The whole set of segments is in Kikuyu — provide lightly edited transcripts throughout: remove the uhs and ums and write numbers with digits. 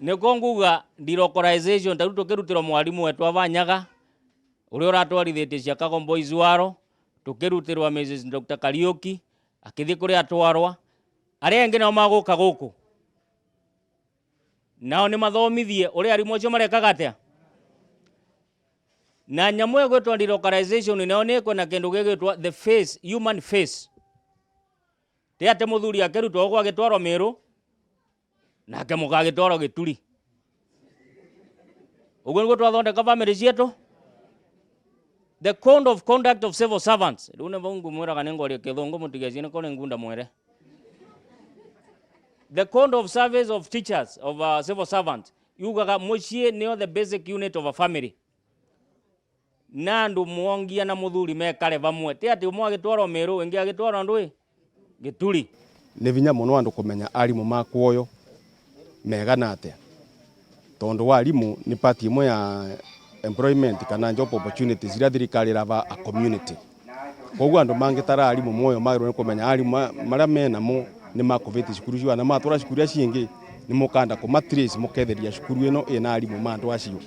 Nĩko nguga delocalization ta rĩu tũkĩrutĩrwo mwarimũ wetwa Vanyaga ũrĩa ũratwarithĩtie Chicago Boys waro, tũkĩrutĩrwa Mrs Dr Kariuki akĩthiĩ kũrĩa atwarwa, arĩa angĩ nao magũka gũkũ nao nĩ mathomithie ũrĩa arimũ acio marekaga atĩa. Na nyamũ ĩgwĩtwo delocalization nayo nĩ ĩkwenda kĩndũ gĩgwĩtwo the face, human face. Ti atĩ mũthuri akĩrutwo ũguo agĩtwarwo Mĩrũ nake mũka agĩtwarwo Gĩturi. Ũguo nĩguo twathondeka family cietũ. The code of conduct of civil servants. Rĩu nĩ vau ngũmwĩraga nĩ ngwaria kĩthũngũ mũtigecie nĩ kũrĩ ngunda mwere. The code of service of teachers of civil servants yugaga mũciĩ nĩyo the basic unit of a family. Na andũ mwongia na mũthuri mekare vamwe, ti atĩ ũmwe agĩtwarwo Mĩrũ ũngĩ agĩtwarwo ndũĩ Gĩturi. Nĩ vinya mũno andũ kũmenya arimũ ma kwoyo megana atĩa tondũ warimũ nĩ part ĩmwe ya employment kana job opportunities iria thirikari ĩrava a community. Koguo andũ mangĩtara arimũ moyo magĩrĩirwo nĩ kũmenya arimũ marĩa menamo nĩ makũbĩti cukuru ciao na matwara cukuru iria ciĩngĩ nĩ mũkanda kũma trace mũketheria cukuru ĩno ĩna arimũ ma andũ acio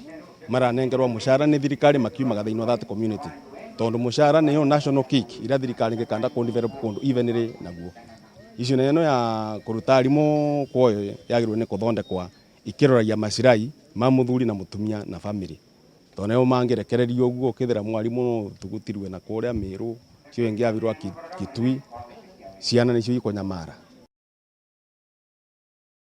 maranengerwo mũcara nĩ thirikari makiumaga thĩinĩ wa that community tondũ mũcara nĩyo national cake iria thirikari ĩngĩkanda kũ develop kũndũ evenly naguo. Issue ĩno ya kũruta arimũ kwoyo yagĩrĩirwo nĩ kũthondekwa ikĩroragia macirai ma mũthuri na mũtumia na family tondũ nĩo mangĩrekererio ũguo ũkĩthĩra mwarimũ no tugutirwe na kũrĩa Mĩrũ cio ĩngĩ yavirwa Kitui ciana nĩcio ikũnyamara.